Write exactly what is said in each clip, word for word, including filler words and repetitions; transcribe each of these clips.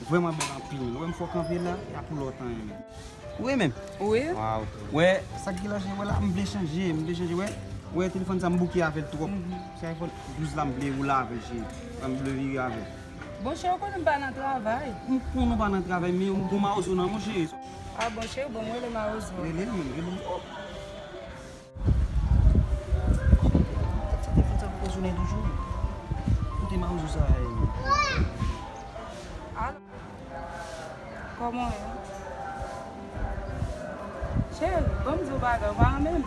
Vrèman bèl anpil. Ou wè m fè w kanpe la, y a pou lòt anyen menm. Ou renmen m? Wi. Waw. Wè, sa k gen la, wè la, m vle chanje, m vle chanje, wè. Wè, telefòn sa m bouke avè l twòp. Mhm. Se iPhone douz la m vle woule avè l, cheri. M vle vire avè l. Bon, cheri, ou konnen m pa nan travay. M konnen w pa nan travay, men yon bon mawozo nan men w, cheri. A bon, cheri, bon, m rele mawozo. Rele l menm, rele l. Oh. Sa te fè sa pou kozonnen toujou. Kote mawozo sa ye? Alo? Kòman w ye? Cheri, ban m di w bagay, ou pa renmen m?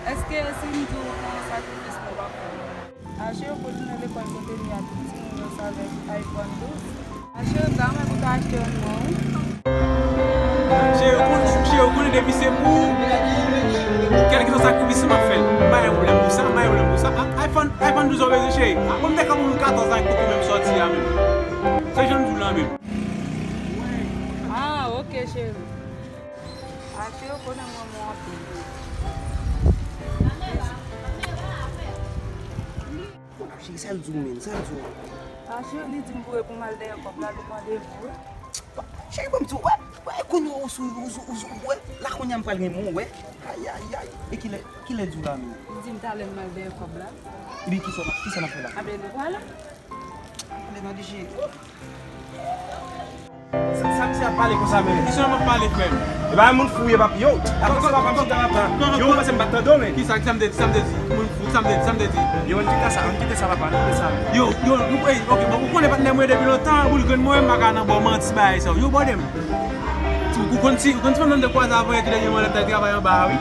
Èske si m di w fè yon sakrifis pou w, w ap fè l? A cheri, pou tounen lekòl kote m ye a, tout timoun yo save iPhone douz. A cheri, m ta renmen pou w ta achte youn mwen, wi. Cheri, ou konnen, cheri, ou konnen depi se pou ou, kèlkeswa sakrifis m ap fè l. M pa gen pwoblèm pou sa, m pa gen pwoblèm pou sa. A, iPhone, iPhone douz ou bezwen, cheri. A, bon, m te ka moun katòz la, kote menm sòti a menm. Se jan m di w la menm. Ah, ok, cheri. A cheri, ou konnen m renmen w anpil. Cheri, sa l di w menm, sa l di w? A cheri, li di m pou reponn al dèyè kòb la, li mande vou. Cheri, ban m di w, wè, wè, kounye a ou sou, ou sou, ou sou, wè, la kounye a m pral renmen w, wè. Ay, ay, ay. E kilè, kilè di w la menm? Li di m talè m al dèyè kòb la. Epi kisa, kisa n ap fè la? A ben, nou prale. Ale, mande cheri. Sa, sa misye ap pale konsa, men? Ki sa m ap pale, frè m? E pa moun fou ye, papi. Yo, apre sa, papa, m chita la. Yo, ou panse m pa t tande w, men? Kisa, kisa m te di, sa m te di? Moun fou, sa m te di, sa m te di? Yo, ann kite sa, ann kite sa, papa, ann kite sa. Yo, yo, nou, ey, ok, bon, ou konnen patnè mwen depi lontan, boul grenn mwen, m pa ka nan bò manti bagay sa yo. Yo, bòde m. Ou konn si, ou konn si fanm nan m te kwaze avan yè, te dènyèman, lè m t al travay anba a, wi.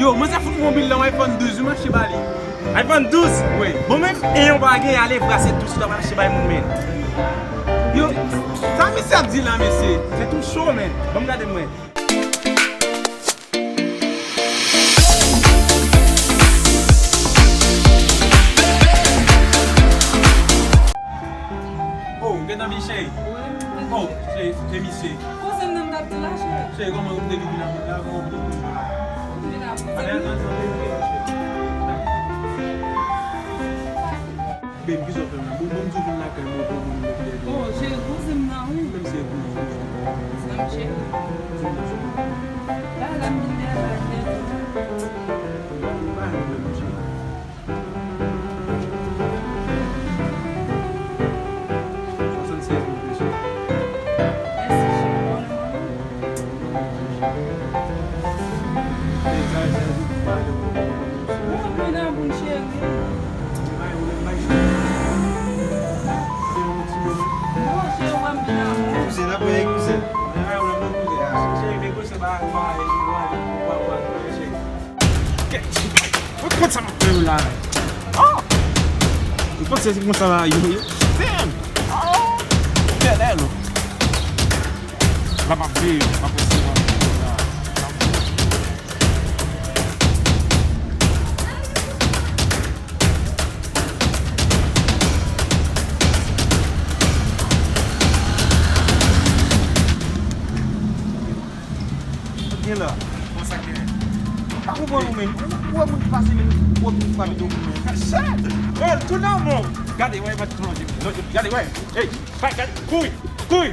Yo, manzè fout mwen yon bil nan iPhone douz, wi, m achte ba li. iPhone douz? Wi. Bon, menm e yon pa gen, ale brase tou, si ta pral achte bay moun, men. Yo, sa misye ap di la, mesye? Se tou cho, men. Ban m gade mwen. Oh, gentan vin, cheri. Oh, cheri, e misye. Kouzen nan m t ap di la, cheri. Cheri, kòman ou te vin apre la, kòman ou te vin la? Ou vin apre. Babe, kisa w fè m la? Bon, bon, m di w vin lakay mwen, bon, bon, bon, bon. Oh, cheri, kouzen m nan, wi. Menm si e kouzen m. Kouzen m, cheri. Kouzen m nan, cheri. Bagay la m vin dèyè, bagay dèyè. M pa renmen menm, cheri. Swasannsèz mil peso. Mèsi, cheri. Bon, vin a moun, cheri. Non, cheri, wè m vin a moun. Kouzen, n ap wè kouzen. Cheri, men kouzen, ba, ba, ba, ba, ba, cheri. Kèt, ou konn sa m ap fè yo la? Oh! Ou panse se konsa la yo ye? Damn! Oh! Tèlè lo. La m ap veye, m ap rete la. Sa k gen la? Bon, sa k genyen? M pa konprann ou menm. Ou, ou wè moun ki pase menm, ou wè moun ki frape do moun menm. Shit! Oh, l tounen an bon. Gade, wè, mèt plonje. Gade, wè. Ey, bay, gade, kouri, kouri.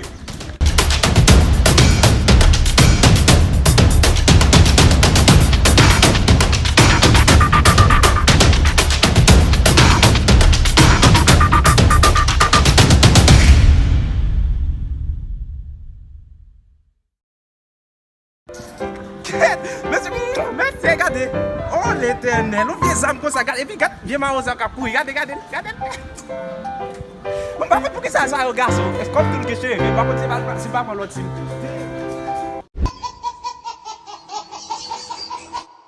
Kèt! Mesye, mesye, gade! Oh, Letènèl! Yon vye zam konsa, gade! Epi gade vye mawon sa k ap kouri! Gade, gade, gade! Mwen pa konn poukisa sa yo gason. Èske w ap tou ke cheve? Pa konn si pa, si pa pran lòt sim tou.